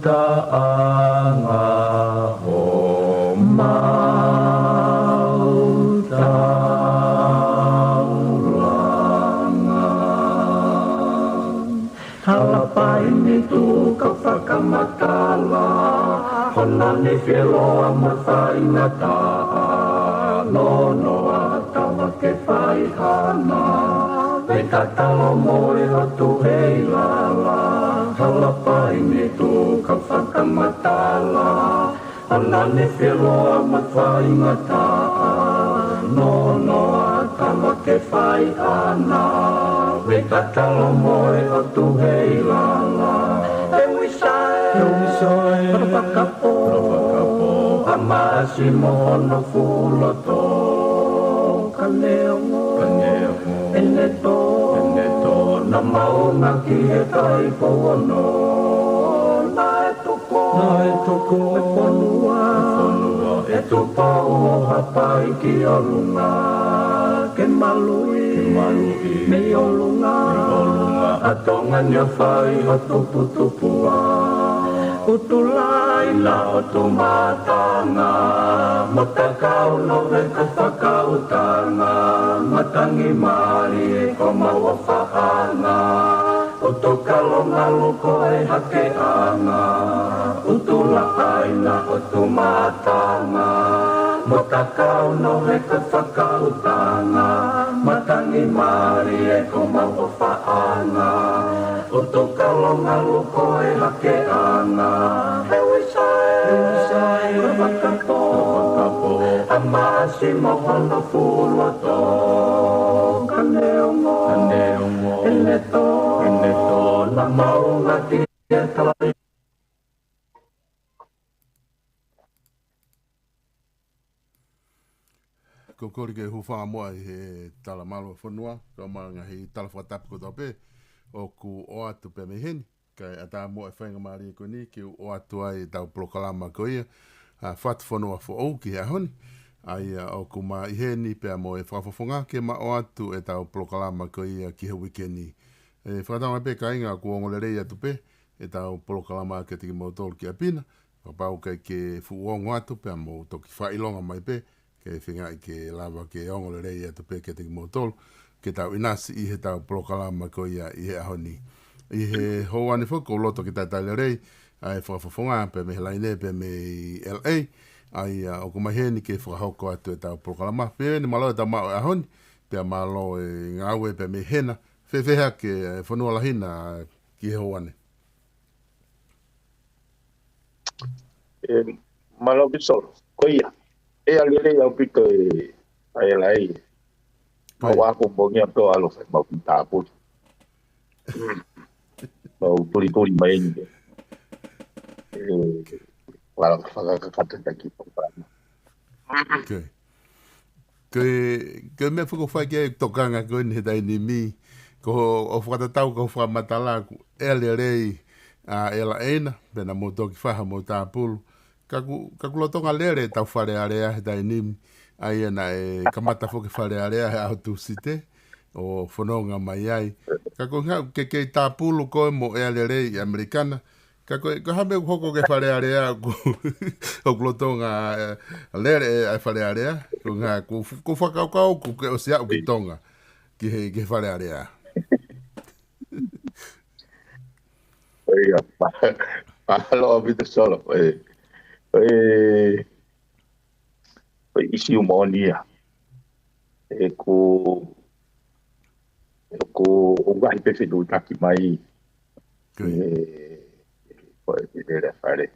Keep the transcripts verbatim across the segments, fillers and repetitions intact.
taʻanga homau taulanga. Halapai ni tuʻu kau fakamatala, hona ni feloa mo faingataʻa, nonoa tava ke fai hana, vekatalo mo e hotu hei lala. Halapai ni tuʻu kau fakamatala, hona ni feloa mo faingataʻa, nonoa tava ke fai hana, vekatalo mo e hotu hei lala. He uisae, he uisae, Rafakapo, Rafakapo, a maasi mo hono fuloto, ka neongo, ka neongo, ʻene tō, ʻene tō, na maunga ki he kai pouono, naʻe tuku, naʻe tuku e fonua, e fonua, ʻe Tupou ʻo Haʻapai ki ʻolunga, ke maluʻi, ke maluʻi, mei ʻolunga, mei ʻolunga, ʻa Tonga ni ʻo fai ʻo tuputupu ʻa ʻUtulai na ʻo Tumatanga, mo Takau Nove ko Fakautanga, Matangi Malie ko Mauʻofaʻanga, ʻUtukalo Ngalu ko e Hakeʻanga, ʻUtulaʻaina ʻo Tumatanga, mo Takau Nove ko Fakautanga, Matangi Malie ko Mauʻofaʻanga, ʻUtukalo Ngalu ko e Hakeʻanga. He uisae, he uisae, Rafakapo, Rafakapo, a maasi mo hono fuloto, ka neongo, ka neongo, ʻene tō, ʻene tō, na maunga ki he kai. Ko e kole ke u hūfanga muʻa ʻi he tala mālō e fonua, kae ʻumaʻā e ngaahi tala fakatapu kotoa pē ʻoku ʻoatu pē mei heni, kae ʻatā muʻa e faingamālie ko eni ke u ʻoatu ai ʻetau polokalama ko ia, ʻa Fatu Fonua Foʻou ki he ʻaho ni. ʻA ia ʻoku ma ʻi heni pea mo e fakafofonga ke ma ʻoatu ʻetau polokalama ko ia ki he uike ni. ʻE, fakatauange pē kāinga ʻoku ongo lelei atu pē ʻetau polokalama kiate kimoutolu ki ʻapi na. Kapau ʻoku ʻikai ke fuʻu ongo atu pea mou toki fakaʻilonga mai pē, ke feingaʻi ke lava ke ongo lelei atu pē kiate kimoutolu, ke tau ʻinasi ʻi heʻetau polokalama ko ia ʻi he ʻaho ni. ʻI he houa ni foki ʻoku ou loto ke talitali lelei ʻa e fakafofonga pē mei he laine pē mei L A, ʻa ia ʻoku ma ʻi heni ke fakahoko atu ʻetau polokalama. Pea ʻi heni mālō e tau maʻu e ʻaho ni, pea mālō e ngāue pē mei hena, fēfē hake e fonua lahi na ki he houa ni. ʻE, mālō Pisolo. Ko ia. ʻE ʻa lelei ʻaupito e ʻa e L A. Ko ia. Mau ako bongia tō alo fai mau ki tāpuni. Mau tulituli mai ni. ʻE, wala fakakakata taki papa. Okay. Ko e, ko e meʻa foki ʻoku fai ki ai e tokanga ko eni he taimi ni, ko hoʻo fakatatau, ko hoʻo fakamatala ʻoku ʻe lelei ʻa e L A na, pea naʻa mou toki fai haʻamou tāpulu. Ka ʻoku, ka ʻoku lolotonga lele ʻetau Fale Alea he taimi ni, ʻa ia naʻe kamata foki Fale Alea he ʻaho Tūsite, ʻo fononga mai ai. Ka ko e ʻuhinga ke kei tāpulu koe mo e lelei ʻi ʻAmelika na, ka ko e, ko e hā e meʻa ʻoku hoko ki he Fale Alea ʻoku, ʻoku lolotonga, ʻe, lele ʻa e Fale Alea, ko e ʻuhinga ʻoku, ʻoku fakakaukau ʻoku ke ʻosi aʻu ki Tonga, ki he, ki he Fale Alea. ʻIo, mālō ʻaupito Solo, ʻe, ʻe, ʻe ʻisiū moʻoni ia. ʻE ʻoku, ʻe ʻoku, ʻoku ʻi ai pē fetuʻutaki mai. Ko ia. ʻE, ko e lele Fale.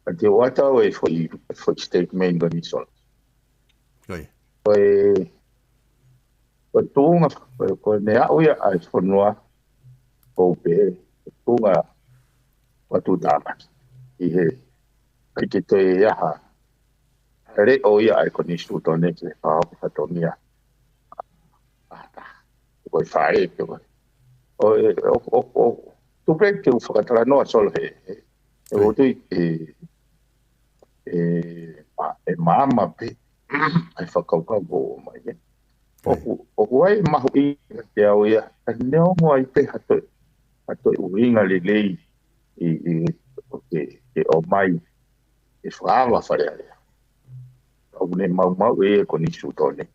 Ka te u ʻoatu au e foʻi, foʻi statement ko eni Solo. Ko ia. Ko e, ko e tuʻunga, ko e, ko e meʻa ʻoku ʻi ai e fonua, ʻoku pehē, ko e tuʻunga ʻo e tuʻutāmaki. ʻI he, ʻikai ke toe ʻi ai ha leʻo ia ʻa e konisitūtone ke fakahoko fatongia. ʻA, ʻa, ko e fale, pe ko e. ʻO, ʻe, ʻo, ʻo, ʻo, tuku pē ke u fakatalanoa Solo he, he, he ʻOku ou tui ʻe, ʻe, ʻa, ʻe maama pē ʻa e fakakaukau ʻoku ʻomai, ē. ʻOku, ʻoku ʻi ai e mahuʻinga kiate au ia, ka neongo ʻi ai pē ha toe, ha toe ʻuhinga lelei ʻi, ʻi, ʻo, ke, ke ʻomai e fakaava Fale Alea. Ka ʻoku ne maumauʻi e konisitūtone.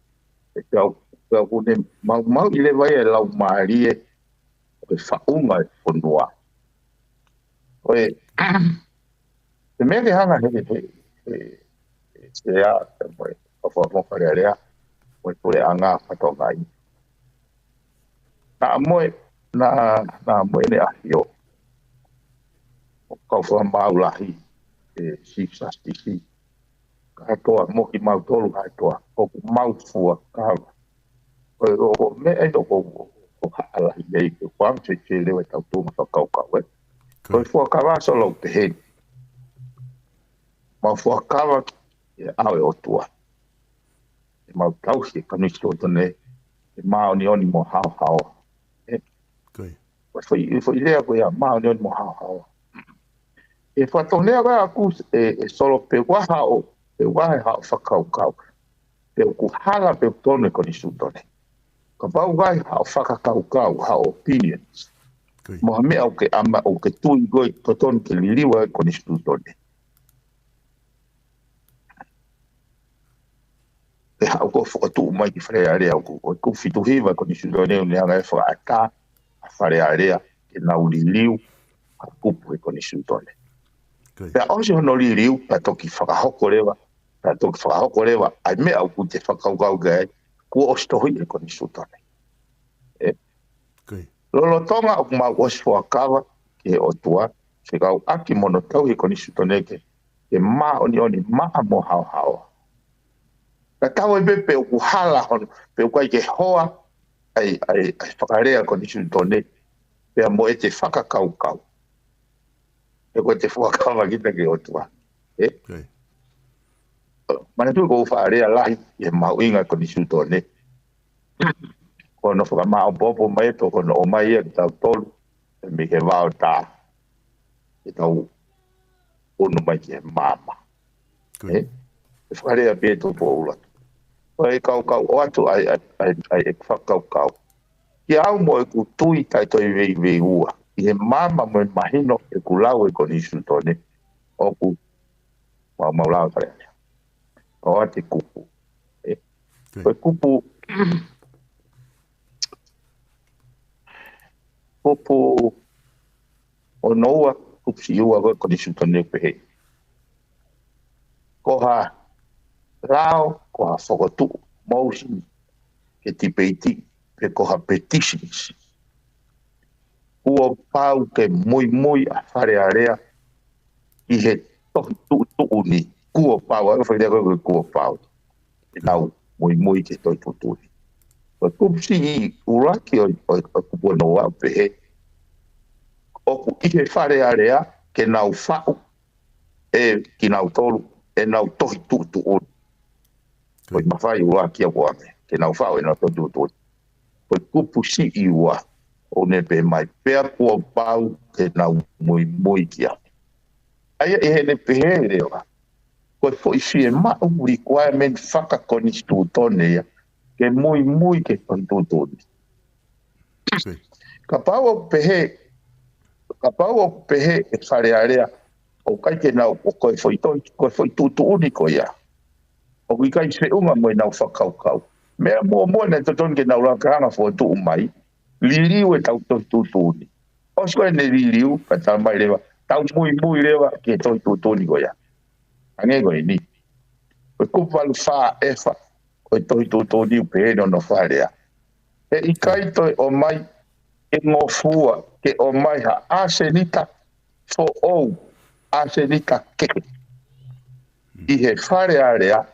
Pea ʻoku, pea ʻoku ne maumauʻi leva ia e laumālie ʻo e faʻunga e fonua. Ko e, e meʻa ke hanga he, he, he, he sea, mo e, ʻo fakaava Fale Alea, mo e puleʻanga fatongia. Naʻa mo e, naʻa, naʻa mo ʻene ʻAfio ʻo kau fakamaau lahi, e Chief Justice, kātoa, mo kimautolu kātoa, ʻoku mau fuakava. Ko e, ʻo, ʻo meʻa ʻi ʻoku, ʻo haʻalahi nei, ke kuam se ke lewe tau tūma fakakaukau, ē. Ko e fuakava solo pehē ni. Mau fuakava ki he ʻao e ʻOtua. ʻE mau tauhi e konisitūtone, ʻe māʻoniʻoni mo haohaoa. Ē, Ko e. Ko e foʻi, foʻi lea ko ia māʻoniʻoni mo haohaoa. ʻE fatonea ka aku e, e solo pe ʻoku ʻi ai haʻo, pe ʻoku ʻi ai haʻo fakakaukau. Pe ʻoku hala pe ʻoku tonu e konisitūtone. Kapau ʻoku ʻi ai haʻo fakakaukau, haʻo opinions. Ko e. Mo ha meʻa ʻoku ke ʻama, ʻoku ke tui ko e totonu ke liliu ai e konisitūtone. Pe haʻu ko e fokotuʻu mai ki Fale Alea ʻoku, ʻoku fitu hiva konisitūtone ʻoku ne hanga ʻe fakaʻatā ʻa Fale Alea ke nau liliu ʻa e kupu he konisitūtone. Ko e. Pea ʻosi hono liliu, pea toki fakahoko leva, pea toki fakahoko leva, ʻa e meʻa ʻoku te fakakaukau ki ai, kuo ʻosi tohi he konisitūtone. Ē? Ko e. Lolotonga ʻoku mau ʻosi fuakava ki he ʻOtua, fekauʻaki mo hono tauhi e konisitūtone ke, ke māʻoniʻoni maʻa mo haohaoa. Ka tau e pepe ʻoku hala hono, pe ʻoku ʻikai ke hoa ʻa e, ʻa e, ʻa e fakalea konisitūtone, pea mo ʻete fakakaukau. He ko ʻete fuakava kita ki he ʻOtua. Ē? Ko e. Manatuʻi ʻoku ou faʻa lea lahi ʻi he mahuʻinga konisitūtone. Ko hono fakamaopoopo mai ē, pe ko hono ʻomai ia kia tautolu, ʻe mei he vaotā, ke tau ʻunu mai ki he maama. Ko e. Ē? ʻE fakalea pē Tupoula. Ko e kaukau ʻoatu ai, ai, ai, ai ʻeku fakakaukau. Kia au mo ʻeku tui taʻetoeveiveiua, ʻi he maama mo e mahino ʻeku lau e konisitūtone, ʻoku mau, mau lau Fale Alea. ʻOatu e kupu. Ē? Ko e. Ko e kupu, kupu ono ua, kupu siʻi ua ko e konisitūtone pehē. Ko ha lao, ko ha fokotuʻu, motion, ke tipeiti, pe ko ha petitions. Kuo pau ke muimui ʻa Fale Alea ki he tohi tuʻutuʻuni. Kuo pau, ʻa e foʻi lea ko e kuo pau. Ke nau muimui ki he tohi tuʻutuʻuni. Ko e kupu siʻi ʻuluaki ʻo, ʻo, ʻo e kupu ono ua ʻoku pehē. ʻOku ʻi he Fale Alea ke nau faʻu ʻe kinautolu ʻenau tohi tuʻutuʻuni. Ko e. Ko e mafai ʻuluaki ʻa kuame, ke nau faʻu ʻenau tohi tuʻutuʻuni. Ko e kupu siʻi ua, ʻoku ne pehē mai, pea kuo pau ke nau muimui ki ai. ʻA ia ʻi heʻene pehē leva, ko e foʻi fiemaʻu requirement fakakonisitūtone ia, ke muimui ki he tohi tuʻutuʻuni. Ko e. Kapau ʻoku pehē, kapau ʻoku pehē ʻe Fale Alea, ʻoku ʻikai ke nau, ʻoku ko e foʻi tohi, ko e foʻi tuʻutuʻuni ko ia. ʻOku ʻikai feʻunga mo ʻenau fakakaukau. Meʻa muʻomuʻa naʻe totonu ke nau laka hanga fokotuʻu mai, liliu ʻetau tohi tuʻutuʻuni. ʻOsi ko ē ne liliu, ka tala mai leva, tau muimui leva ki he tohi tuʻutuʻuni ko ia. Hangē ko eni. Ko e kupu valu fā F, ko e tohi tuʻutuʻuni ʻoku pehē ʻe hono fakalea. He ʻikai toe ʻomai ke ngofua, ke ʻomai ha ʻasenita foʻou, ʻasenita kehe. ʻI he Fale Alea,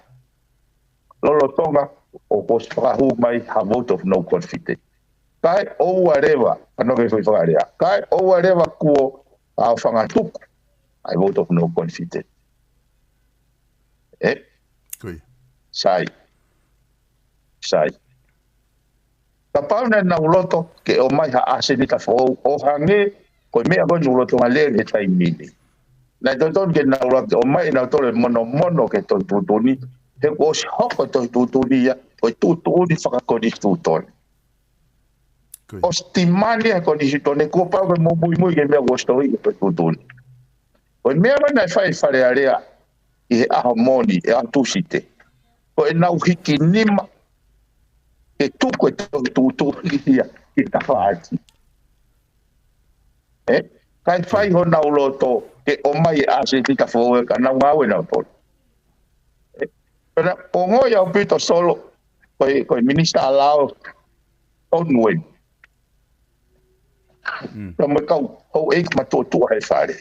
lolotonga ʻoku ʻosi fakahū mai ha vote of no confidence. Kae ʻoua leva, ano ke fai fakalea. Kae ʻoua leva kuo ʻaofangatuku ʻa e vote of no confidence. Ē? Ko e. Sai. Sai. Kapau naʻa nau loto ke ʻomai ha ʻasenita foʻou ʻo hangē ko e meʻa ko ē naʻa nau loto ngalele he taimi ni. Naʻe totonu ke nau loto ʻomai ʻe nautolu e monomono ki he tohi tuʻutuʻuni, he kuo ʻosi hoko e tohi tuʻutuʻuni ia, ko e tuʻutuʻuni fakakonisitūtone. Ko e. ʻOsi timani ʻe he konisitūtone, kuo pau ke mou muimui ki he meʻa kuo ʻosi tohi ʻi he tohi tuʻutuʻuni. Ko e meʻa mai naʻe fai ʻe Fale Alea ʻi he ʻaho Mōnite, ʻaho Tūsite, ko ʻenau hiki nima ke tuku e tohi tuʻutuʻuni ia ki tafaʻaki. ʻE, kae fai honau loto ke ʻomai e ʻāsetita foʻou ʻe ka nau ngāue nautolu. ʻE, pea ongoʻi ʻaupito Solo, ko e, ko e minisitā lao tonu eni. Pea mo e kau houʻeiki matuʻotuʻa he Fale.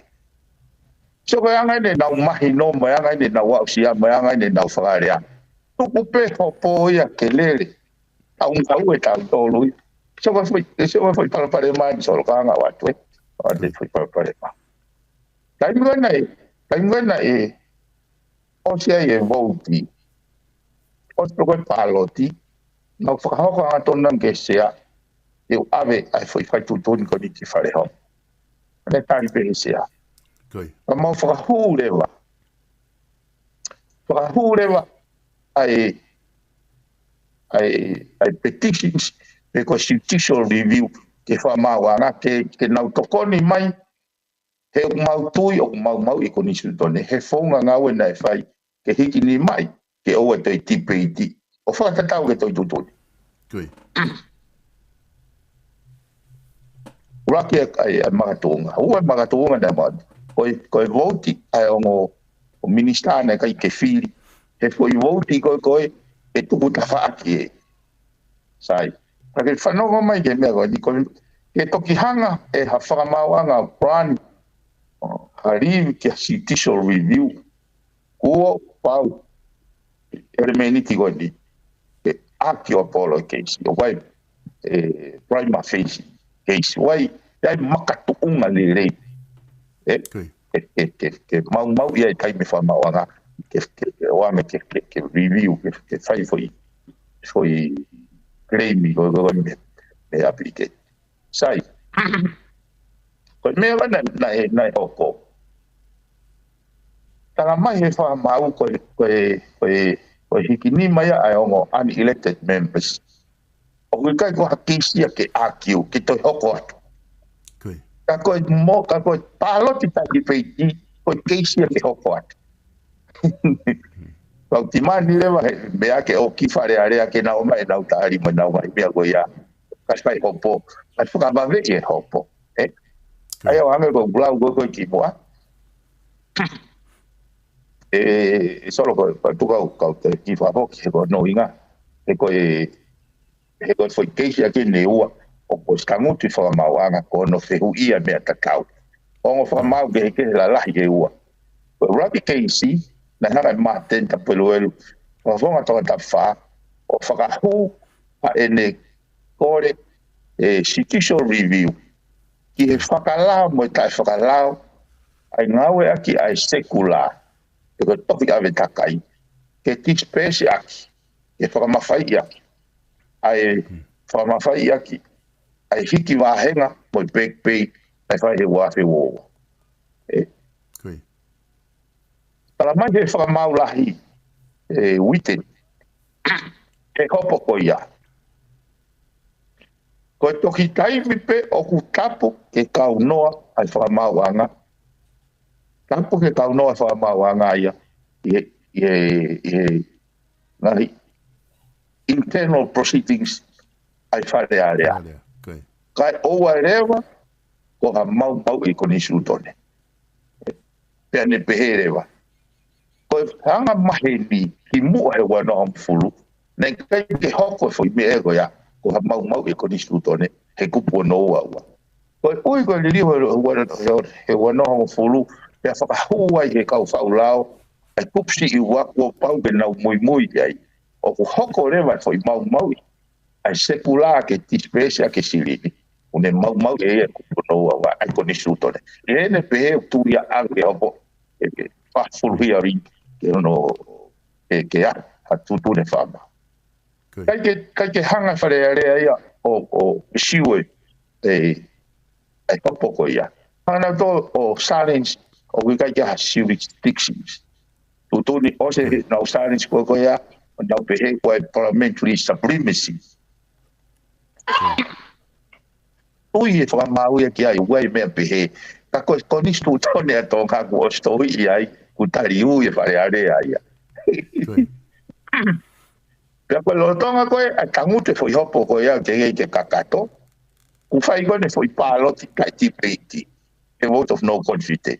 So ko e anga eni ʻenau mahino, mo e anga eni ʻenau aʻusia, mo e anga eni ʻenau fakalea. Tuku pē hopo ia ke lele. Tau ngāue tautolu ia. So ko e foʻi, so ko e foʻi palopalema eni Solo, ka anga atu ē. ʻA te foʻi palopalema. Taimi ko ē naʻe, taimi ko ē naʻe ʻosi ai e vouti, ʻosi pē ko e pāloti, naʻa ku fakahoko angatonu ange ki he Sea, ʻe u ʻave ʻa e foʻi fai tuʻutuʻuni ko eni ki Fale Hoko. Naʻe tali pē he Sea. Ka mau fakahū leva. Fakahū leva ʻa e, ʻa e, ʻa e petitions, pe ko e judicial review, ki he fakamaauʻanga ke, ke nau tokoni mai, he ʻoku mau tui, ʻoku mau maʻu ʻi he konisitūtone, he founga ngāue naʻe fai, ke hiki nimaʻi, ke ʻoua ʻe toe tipeiti, ʻo fakatatau ki he tohi tuʻutuʻuni. Ko ia. ʻUluaki ʻa e, ʻa e makatuʻunga. Ua e makatuʻunga naʻe maʻu. Ko e, ko e vouti ʻa e ongo, ʻo minisitā naʻe ʻikai ke fili. He foʻi vouti ko ē, ko ē, ʻe tuku tafaʻaki ē. Sai. Ka ke fanongo mai ki he meʻa ko eni, ko e, ke toki hanga ʻe ha fakamaauʻanga ʻo grant, ʻo, ha leave ki ha judicial review. Kuo pau ʻelemēniti ko eni, ke ʻaki ʻo polo e keisi, ʻo ʻai e prima facie case, ʻo ʻai, ʻai makatuʻunga lelei. ʻE, Ko ia. ke, ke, ke, ke maumau ia e taimi fakamaauʻanga, ke, ke, ke ʻoange ke, ke, ke review, ke, ke fai foʻi, foʻi claim ko, ko, ko, mei, mei he applicant. Sai. Ko e meʻa naʻe, naʻe, naʻe hoko. Tala mai he fakamaau ko e, ko e, ko e, ko e hiki nima ia ʻa e ongo unelected members. ʻOku ʻikai ko ha keisi ia ke argue, ke toe hoko atu. Ko ia. Ka ko e mo, ka ko e pāloti tipeiti, ko e keisi ia ke hoko atu. Kau timani leva he meʻa ke ʻoki Fale Alea ke nau ō mai ʻenau tali mo ʻenau ngaahi meʻa ko ia. Kae fai hopo, kae fakavave e hopo. ʻE? Ko ia. ʻAi ʻo hangē ko e lau ko ē ko ē kimuʻa. ʻE, ʻe Solo ko e, ko e tuku au, kau toe kiʻi fakafoki he ko hono ʻuhinga. He ko e, he ko e foʻi keisi ʻa eni ʻe ua, ʻoku ʻosi tangutu ʻi he fakamaauʻanga ko hono fehuʻia e meʻa tatau. Ongo fakamaau kehekehe lalahi ʻe ua. Ko e ʻuluaki keisi, naʻe hanga ʻe Māteni Tapueluelu, Fakafofonga Tongatapu fā, ʻo fakahū ʻa ʻene kole e judicial review ki he fakalao mo e taʻefakalao ʻa e ngāueʻaki ʻa e sekula, pe ko e tohi ʻave takai, ke disperse ʻaki, ke fakamafaiʻi ʻaki, ʻa e fakamafaiʻi ʻaki ʻa e hiki vāhenga mo e back pay naʻe fai he ua afe ua ua. ʻE, Ko ia. Tala mai he fakamaau lahi, ʻe Uite, he hopo ko ia. Ko e toki taimi pē ʻoku tapu ke kaunoa ʻa e fakamaauʻanga. Tapu ke kaunoa e fakamaauʻanga ia ʻi he, ʻi he, ʻi he ngaahi internal proceedings ʻa e Fale Alea. Fale Alea, ko ia. Kae ʻoua leva ko ha maumauʻi konisitūtone. Pea ne pehē leva, ko e anga maheni kimuʻa he ua noa hongofulu, naʻe ʻikai ke hoko e foʻi meʻa ko ia ko ha maumauʻi konisitūtone he kupu ono ua ua. Ko e ʻuhi ko e liliu he ua, he ua noa hongofulu, pea fakahū ai he kau faʻu lao ʻa e kupu siʻi ua kuo pau ke nau muimui ki ai. ʻOku hoko leva e foʻi maumauʻi ʻa e sekula ke disperse ʻaki e silini, ʻoku ne maumauʻi ʻe ia e kupu ono ua ua ʻa e konisitūtone. ʻI heʻene pehē ʻoku tuʻu ia ʻalu ke hoko e, e fā fulu hearing ke ono, ke, ke ʻai ha tuʻutuʻuni fakamaau. Ko ia. ʻIkai ke, ʻikai ke hanga Fale Alea ia ʻo, ʻo issue e, e, e hopo ko ia. Hanga nautolu ʻo challenge ʻoku ʻikai ke ʻi ai ha jurisdictions. Tuʻutuʻuni ʻosi ʻenau challenge ko ē ko ia, ʻo nau pehē ko e parliamentary supremacy. Ui e fakamaau ia ki ai, ua e meʻa pehē, Ka ko e konisitūtone ʻa Tonga kuo ʻosi tohiʻi ai, kuo tali ui ʻe Fale Alea ia. Ko ia. Pea ko e lolotonga ko ē ʻa e tangutu e foʻi hopo ko ia ke ngei ke kakato, kuo fai ko ē ʻene foʻi pāloti taʻe tipeiti, e vote of no confidence.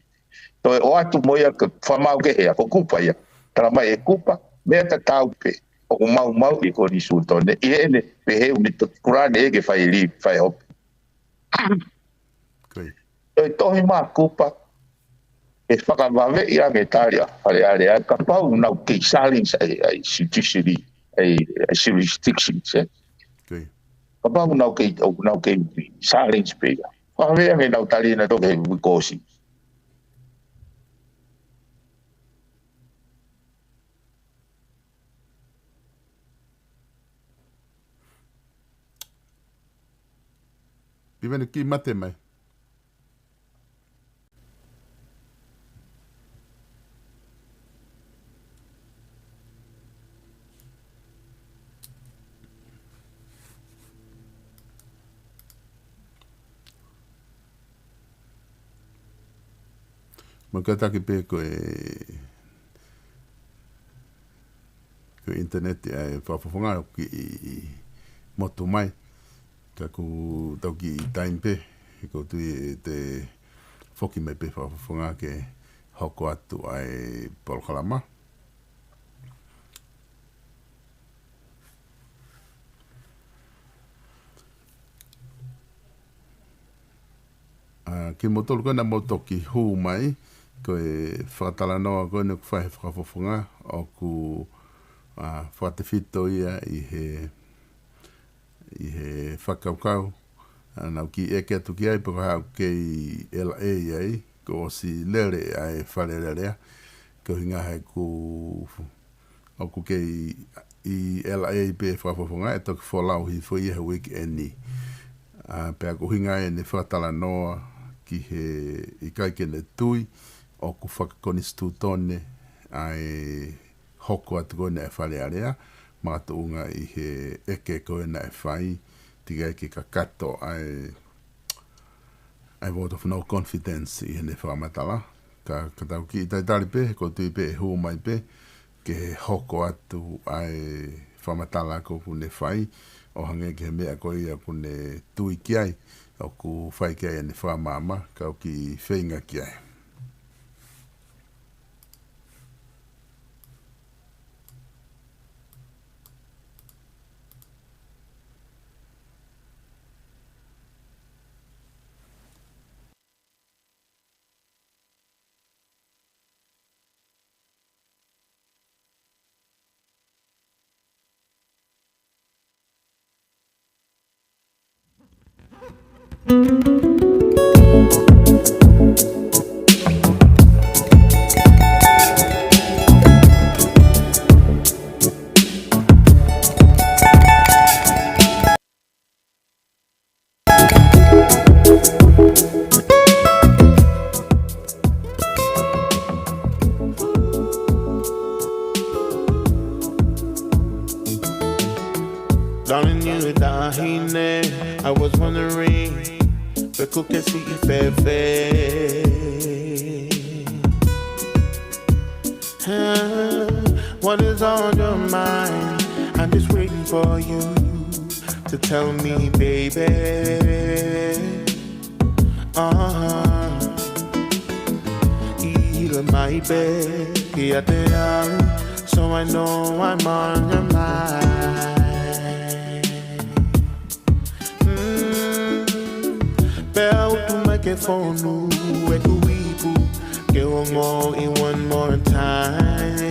Toe ʻoatu mo ia ke fakamaau kehe ia, ko Kupa ia. Tala mai ʻe Kupa, meʻa tatau pē, ʻoku maumauʻi e konisitūtone, ʻi heʻene pehē ʻoku ne toki kulane ia ke fai li, fai hopo. Ko ia. Toe tohi mai ʻa Kupa, ʻe fakavave ia ange tali ʻa Fale Alea, kapau ʻoku nau kei challenge ai, ai judiciary, ai, ai jurisdiction, ē? Ko ia. Kapau ʻoku nau kei, ʻoku nau kei challenge pē ia. Fakavave ange ʻenau tali ʻenautolu ki he uike kuo ʻosi. Piveni ki mate mai. Mo e kātaki pē ko e, ko e internet ʻa e fakafofonga ʻoku kiʻi motu mai. Ka ʻoku tau kiʻi taimi pē, he ʻoku ou tui ʻe toe foki mai pē fakafofonga ke hoko atu ʻa e polokalama. ʻA, kimoutolu ko ē naʻa mou toki hū mai, ko e fakatalanoa ko eni ʻoku fai he fakafofonga, ʻoku, ʻa, fakatefito ia ʻi he ʻi he fakakaukau, ʻa, naʻa ku kiʻi ʻeke atu ki ai, pe ko e hā ʻoku kei L A ai, kuo ʻosi lele ʻa e Fale Alea, ko e ʻuhinga he ʻoku, ʻoku kei ʻi L A pē fakafofonga, ʻe toki folau hifo ia he uike ni. ʻA, pea ko e ʻuhinga ʻene fakatalanoa ki he ʻikai ke ne tui, ʻoku fakakonisitūtone ʻa e hoko atu ko ena ʻa e Fale Alea, makatuʻunga ʻi he ʻeke ko ena ʻe fai, teʻeki ai ke kakato ʻa e, ʻa e vote of no confidence ʻi heʻene fakamatala. Ka, ka tau kiʻi talitali pē, he ʻoku ou tui pē ʻe hū mai pē, ke hoko atu ʻa e fakamatala ko ē ʻoku ne fai, ʻo hangē ki he meʻa ko ia ʻoku ne tui ki ai, ʻoku fai ki ai ʻene fakamaama, ka u kiʻi feinga ki ai. Darling, you tahine, I was wondering, pe kuke si i fefe. Huh? What is on your mind? I'm just waiting for you to tell me, baby. Uh-huh. Ila mai pē kiate au, so I know I'm on your mind. Mm, pea u tuʻu mai ke fonu ʻeku ipu, ke u ongoʻi one more time.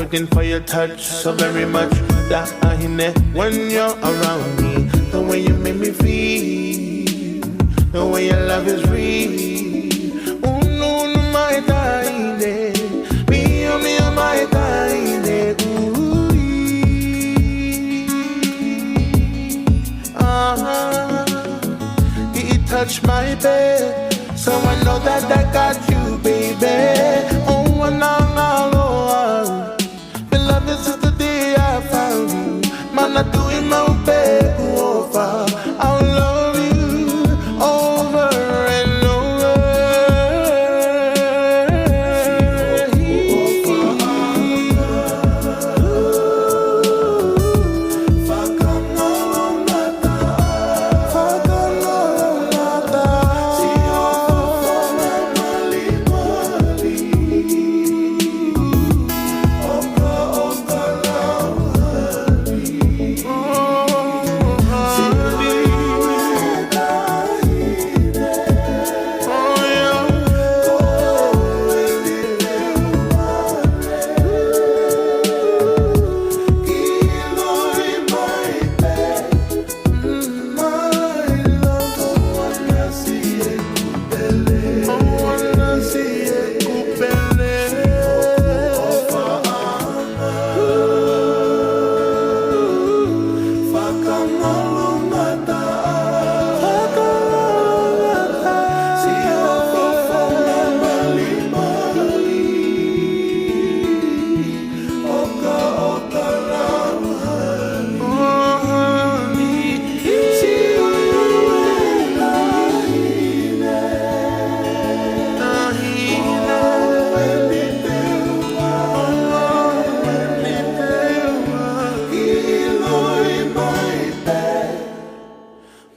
Looking for your touch so very much, Taʻahine. When you're around me, the way you make me feel, the way your love is real. Unu, unu mai taʻahine, mio, mio mai taʻahine, ooh. Uh-huh. He touched my bed, so I know that I got you, baby. Oh, and I know the love is since the day I found you. Manatuʻi maʻu pē ʻoku ou fai. I'll love you over and over.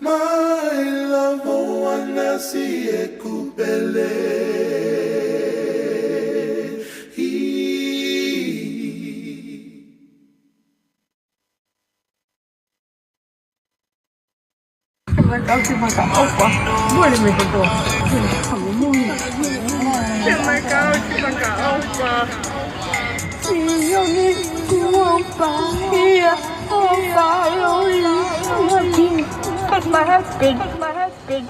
My love, oh, I wanna see it, Kupele. Ke maikau, ke maikau, ʻofa. Mole me kotoa. Ke maikau, ke maikau, ʻofa. Sione, kuo pahia, ʻofa, ʻofa. Cut my husband. Cut my husband.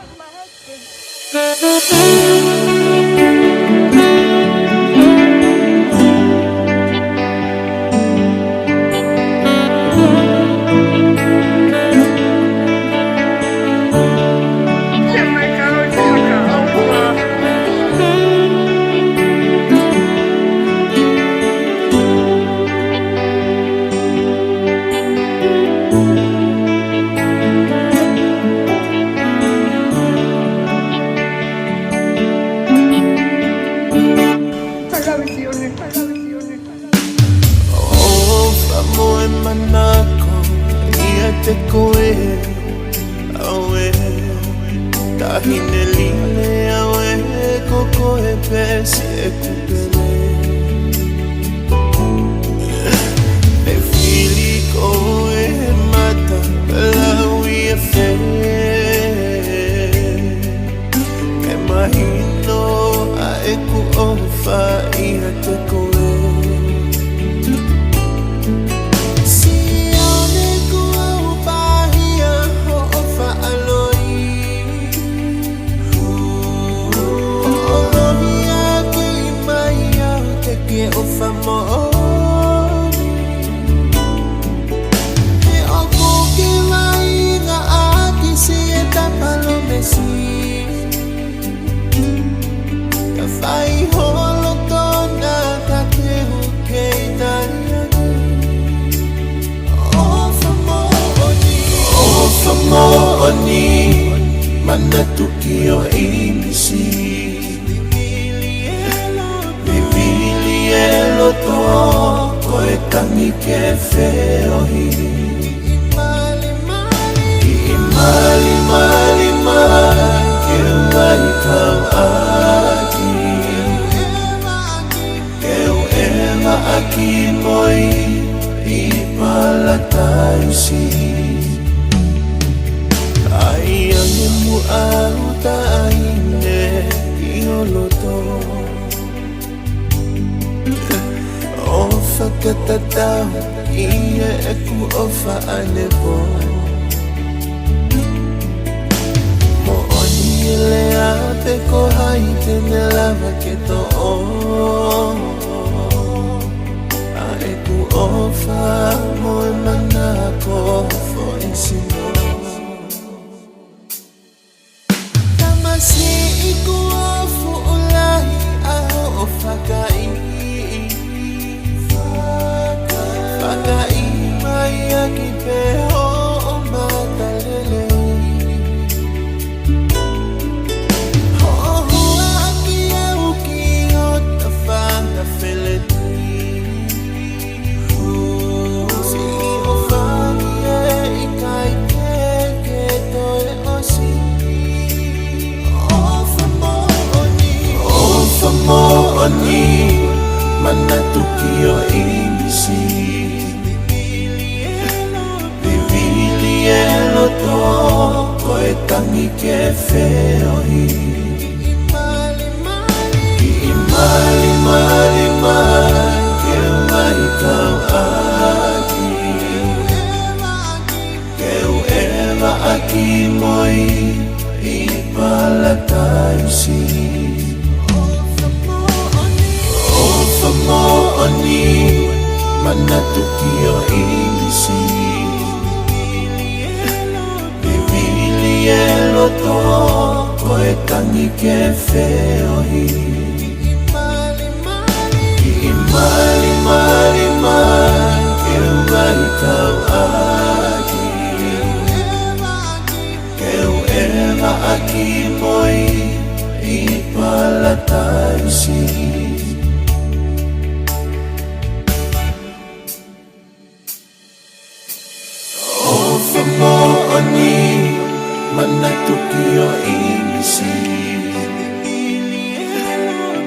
ʻOfa mo e manako ʻiate koe, ʻauē, taʻahine lile, ʻauē, ko koe pē siʻeku pele. ʻE fili koe mata lau ia fē. ʻE mahino ʻa ʻeku ʻofa ʻiate koe. Sione, kuo pahia hoʻo faʻa loi. Hoʻo lohi ʻaki mai au ke ke ʻofa moʻoni. He ʻoku ke vaʻinga ʻaki siʻeta palōmesi. Ka fai holo tona ka te u kei tali ange. ʻOfa moʻoni, ʻofa moʻoni, manatuʻi ʻo ʻinisi. Vivili e loto, ko e tangi ke feohi. Kiʻi malimali mai ke u ʻai kau ʻaki. Ke u ʻeva ʻaki mo ia ʻi Palataisi. ʻAi ange muʻa au taʻahine ki ho loto. ʻOfa Ka tatau ki heʻeku ʻofa ʻanepō. Moʻoni e lea pe ko hai te ne lava ke toʻo ʻa ʻeku ʻofa mo e manako foʻi sino. Tamasiʻi kuo fuʻu lahi ʻa hoʻo fakaʻi. Fakaʻi mai ʻaki pē hoʻo matalelei. Hoʻo huaʻaki au ki ho tafaʻaki feleti. Siʻi ʻofa ni ē ʻikai ke ke toe ʻosi. ʻOfa moʻoni. ʻOfa moʻoni. Manatu ki ho ʻīmisi. Vivili e loto ko e tangi ke feohi. Kiʻi malimali mai ke u maʻu kau ʻaki. Ke u ʻeva ʻaki mo ia ʻi Palataisi. ʻOfa moʻoni. Manatu ki ho ʻīmisi. Vivili e loto ko e tangi ke feohi. Kiʻi malimali mai ke u maʻu kau ʻaki. Ke u ʻeva ʻaki mo ia ʻi Palataisi. ʻOfa moʻoni, manatu ki ho ʻīmisi.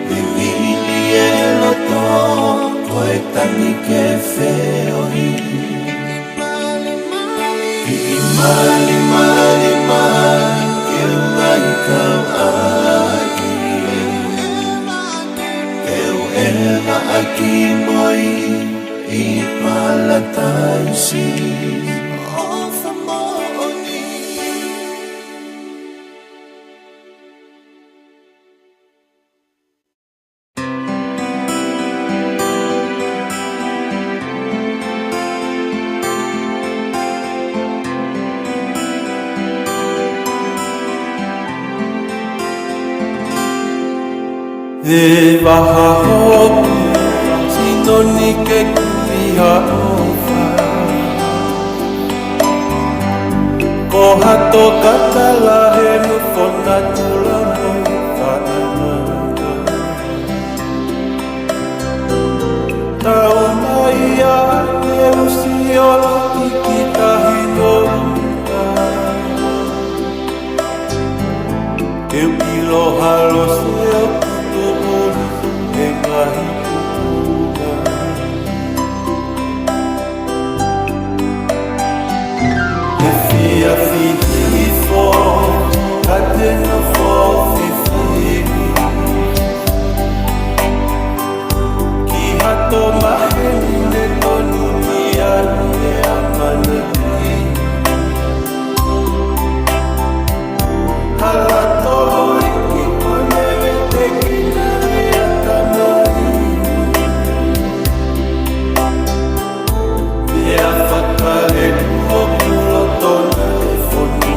Vivili e loto ko e tangi ke feohi. Kiʻi malimali mai ke u maʻu kau ʻaki. Ke u ʻeva ʻaki mo ia ʻi Palataisi. ʻOfa moʻoni. Vevaha hoku sino ni ke kumi ha ʻofa. Ko hato katala he nofo natula mo faʻana. Tau mai ia ke u sio ki tahi no uta. Ke u ʻilo halo se o kuto ori he ngaahi kuta. Efiafi hifo, ka te nofo fifili. Ki hato maheni ne tonu ni anu e ʻamanaki. Hala tolu iki ko ne vete ki na e atamai. Pea fakaleku hoku loto na e foni.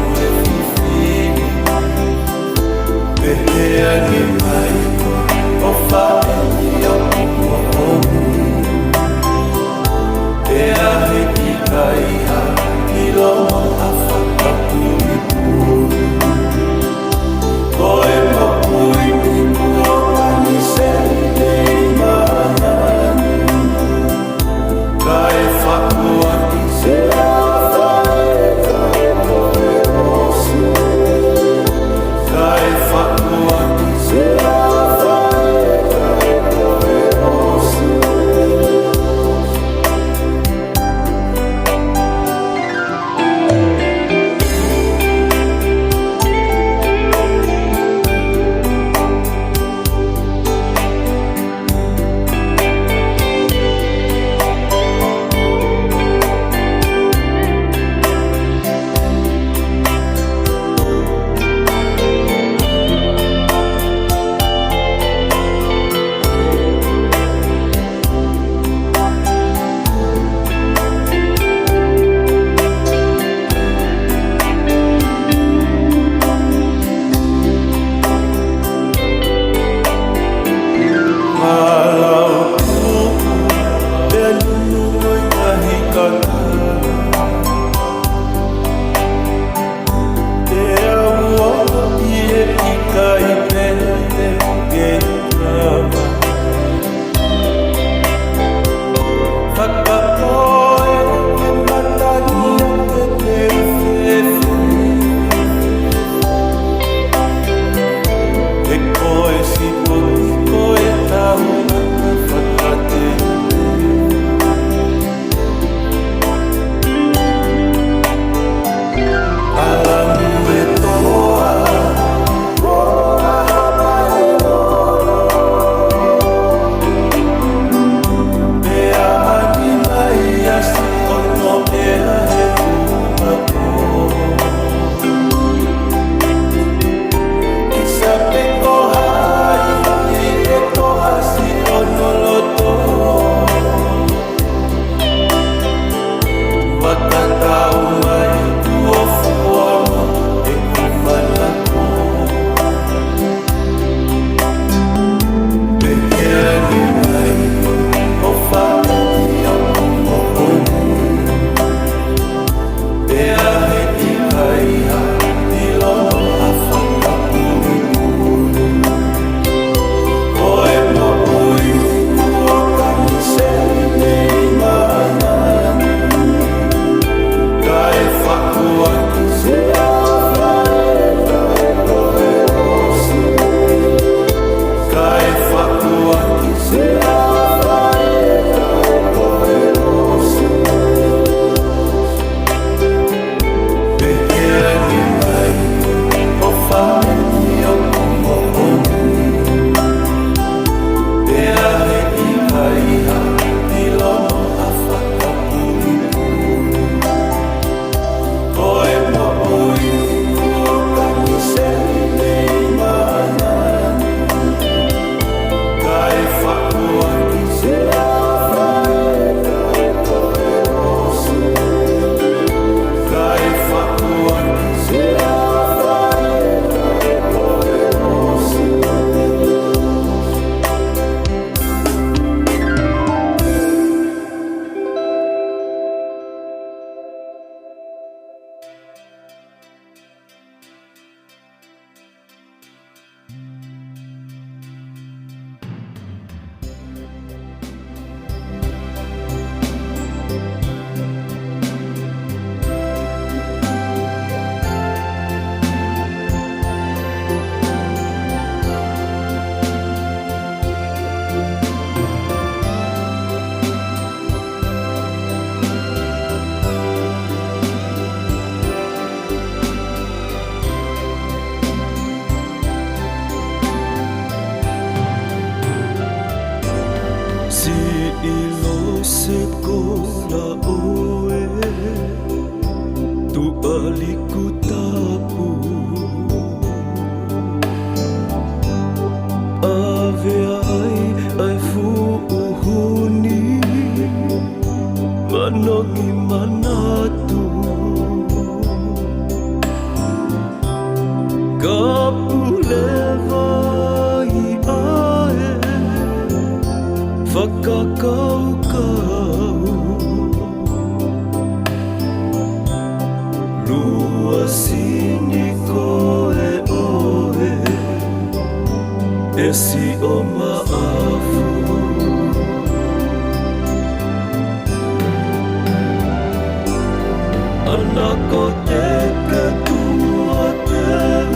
Iku Tapu. ʻAve ai ʻa e fuʻu huni, manongi manatu. Ka pule vai ʻa e fakakaukau. Lua sini ko e ʻoe, ʻe siʻo maʻafu. ʻAna ko te ke tua teu,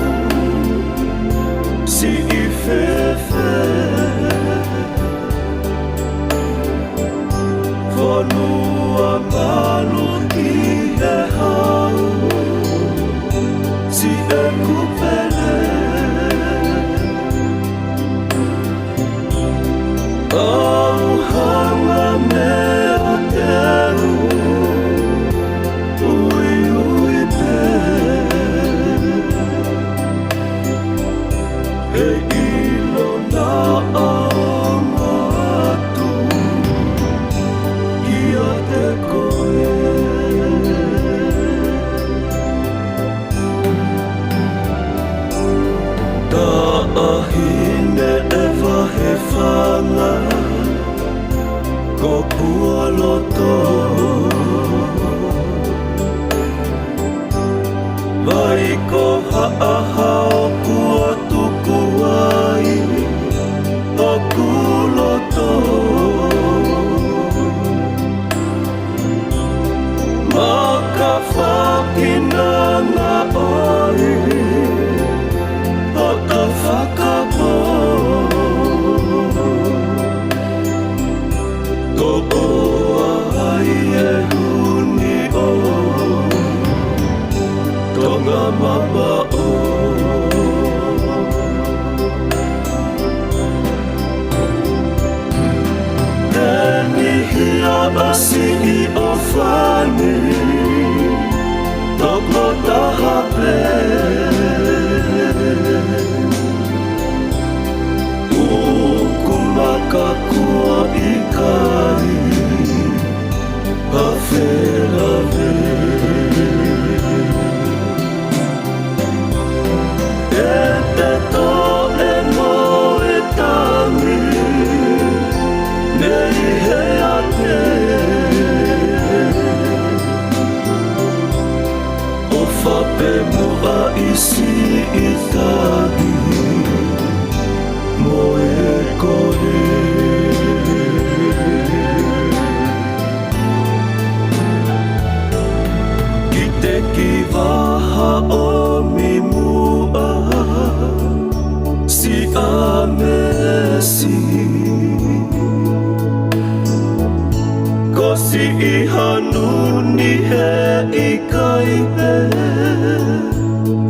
siʻi fefe. Fonua malu ki he hau, siʻeku pele. ʻAuhanga mea teu, uiui pē. Heiʻilo naʻa ʻaonga atu kiate koe. Taʻahine ʻe vahe fanga, ko Pualoto. Vai ko Haʻahao kuo tuku ai hoku loto. Makafakinanga ʻoi, hoto fakapō. Toʻo ai e huni ʻo Tonga mamaʻo. Te niʻihi ʻa siʻi ʻofani, tokotaha pē. Uku maka kuo ʻikai ha felave. ʻE te toe mo e tangi mei he ate. ʻOfa pē muʻa ʻi siʻi tangi mo e kole. Ki te ki vaha ʻomi muʻa Siamesi. Ko siʻi hanu ni heʻikai pē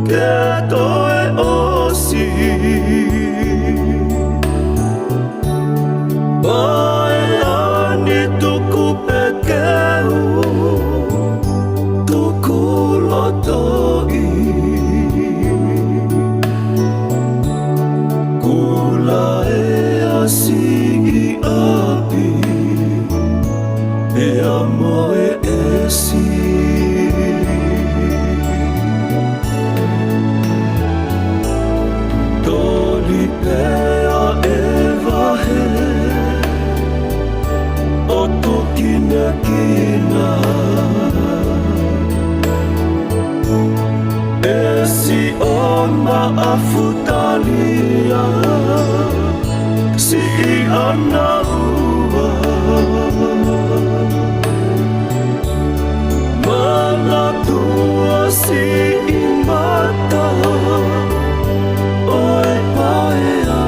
ke toe ʻosi. Paea ni tuku pē ke u tuku lotoʻi. Kula e asi ʻi ʻapi, pea mo e ʻesi. Toli pea e vahe ʻo tukinekina. ʻE siʻo maʻafu talia siʻi ʻana ua. Manatua siʻi mata ʻo e paea.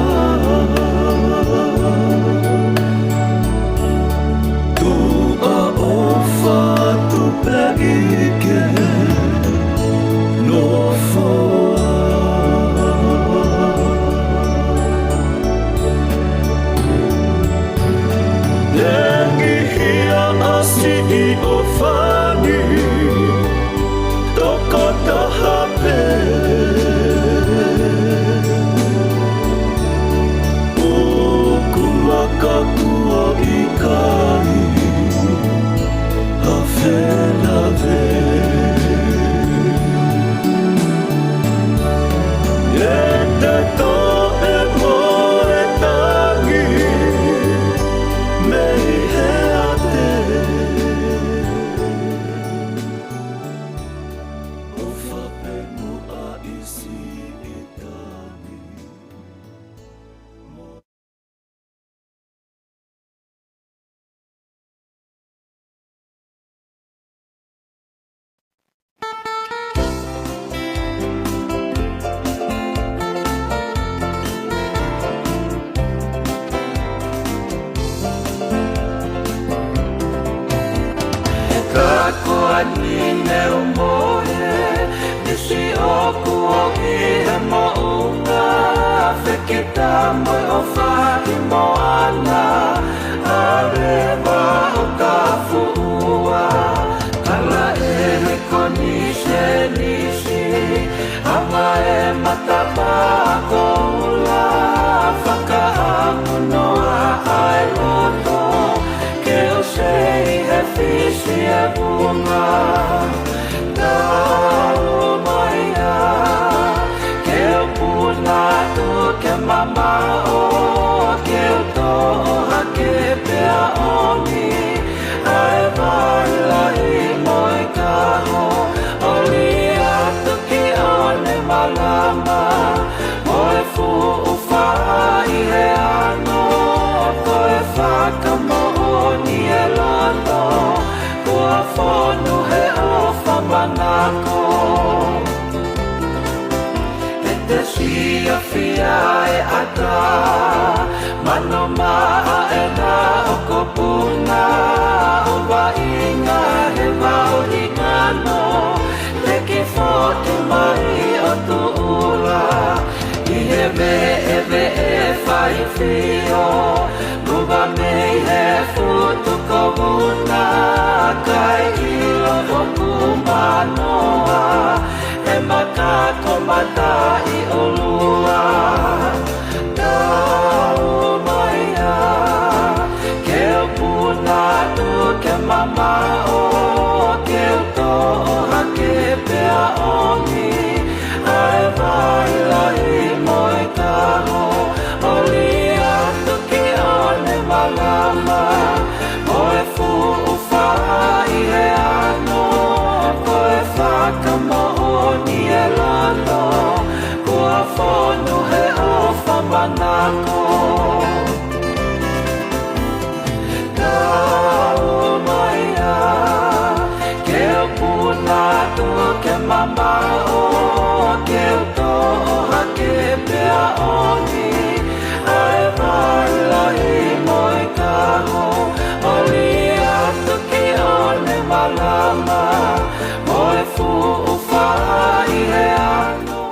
Tuʻa ʻofa atu pē ʻi ke nofoa. ʻi Siʻetani. Ka ko ʻeni ne u mohe, ʻi siʻoku ʻi he moʻunga, fekita mo e ʻofa ʻi Moana, ʻa Leva ʻo ka fuʻua, kala ʻe he konisenisi, hanga ʻe he matapā ko ula, fakaʻamu noa ʻa e loto, ke u sei he fisi e vunga. Tau mai ā, ke u puna atu ke mamaʻo, ke u toʻo hake pea ʻomi ʻa e vai lahi mo e kaho, ʻoli atu ki ʻOnemalama, mo e fuʻu fā ʻi he ano, ko e fakamoʻoni e loto, kuo fonu he ʻofa manako. He te siʻi fiefia e ʻatā, mano maʻa ʻena ʻoku puna, ʻo vaʻinga he vao ʻi ngano, te ki foki mai ʻo tuʻula, ʻi he veʻeveʻe faifio, luva mei he futu ko Vuna, kae ʻilo ʻoku manoa, he maka ko Mataʻiʻolua. Tau mai ā, ke u puna atu ke mamaʻo, ke u toʻo hake pea ʻomi ʻa e vai lahi mo e kaho, ʻoli atu ki ʻOnemalama, mo e fuʻu fā ʻi he ano, ko e fakamoʻoni e loto, kuo fonu he ʻofa manako. Tau mai ā, ke u puna atu ke mamaʻo, ke u toʻo hake pea ʻomi ʻa e vai lahi mo e kaho, ʻoli atu ki ʻOnemalama, mo e fuʻu fā ʻi he ano.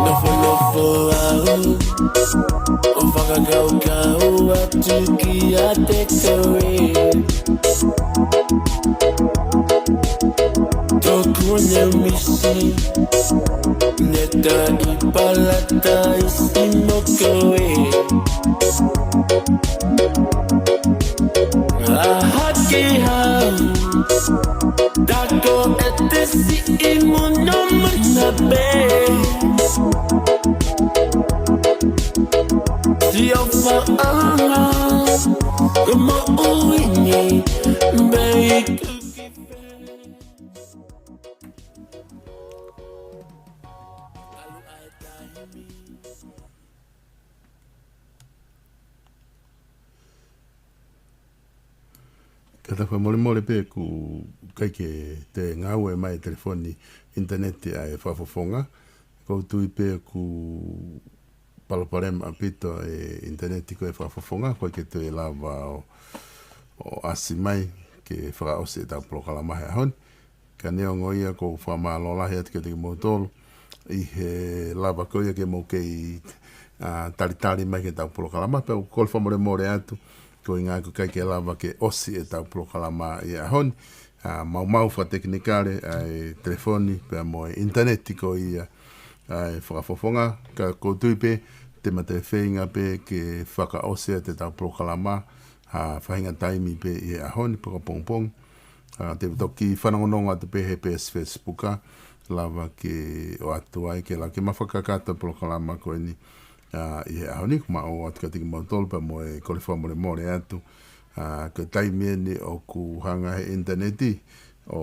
Nofonofo au ʻo fakakaukau atu kiate koe. Tokua ne u misi, ne ta ʻi Palataisi mo koe. ʻA hake hau, ta ko e tesi ʻi muno muna pē. Sio faʻanga, ko moʻui ni, baby. Ka ta fakamolemole pē ʻoku ʻikai ke toe ngāue mai e telefoni ʻinitaneti ʻa e fakafofonga. ʻOku ou tui pē ʻoku palopalema ʻaupito e ʻinitaneti ko e fakafofonga, ʻoku ʻikai ke toe lava ʻo, ʻo ʻasi mai ke fakaʻosi ʻetau polokalama he ʻaho ni. Ka neongo ia, ʻoku ou fakamālō lahi atu kiate kimoutolu ʻi he lava ko ia ke mou kei, ʻa, talitali mai ki heʻetau polokalama, pea ʻoku ou kole fakamolemole atu, ko e ʻuhinga ʻoku ʻikai ke lava ke ʻosi ʻetau polokalama ʻi he ʻaho ni. ʻA, maumau fakatekinikale ʻa e telefoni pea mo e ʻinitaneti ko ia ʻa e fakafofonga, ka ʻoku ou tui pē te ma toe feinga pē ke fakaʻosi ʻetau polokalama ha faʻahinga taimi pē ʻi he ʻaho ni pe ko e pongipongi. ʻA, te u toki fanongonongo atu pē he peesi Facebook, lava ke ʻoatu ai ke lava ke ma fakakakato e polokalama ko eni, ʻa, ʻi he ʻaho ni. Ko e maʻu atu kiate kimoutolu pea mo e kole fakamolemole atu. ʻA, ko e taimi eni ʻoku hanga he ʻinitaneti ʻo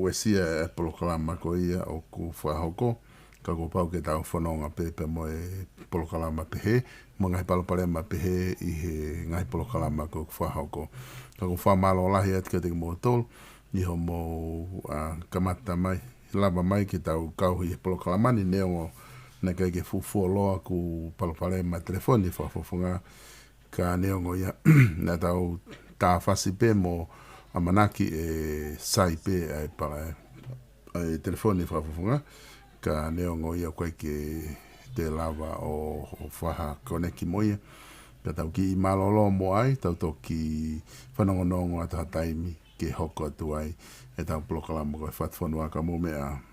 uesia e polokalama ko ia ʻoku fakahoko. Ka kuo pau ke tau fononga pē pea mo e polokalama pehē, mo e ngaahi palopalema pehē ʻi he ngaahi polokalama ʻoku fakahoko. Ka ʻoku ou fakamālō lahi atu kiate kimoutolu ʻi hoʻomou, ʻa, kamata mai, lava mai ke tau kau ʻi he polokalama ni neongo naʻe ʻikai ke fuʻu fuoloa ʻoku palopalema e telefoni fakafofonga, ka neongo ia naʻa tau tāfasi pē mo ʻamanaki ʻe sai pē ʻa e pala-, ʻa e telefoni fakafofonga, ka neongo ia ʻoku ʻikai ke toe lava ʻo, ʻo fakakonekiti mo ia. Ka tau kiʻi mālōlō muʻa ai, tau toki fanongonongo atu ha taimi ke hoko atu ai ʻetau polokalama ko e Fatufonua Ka Mou Meʻa.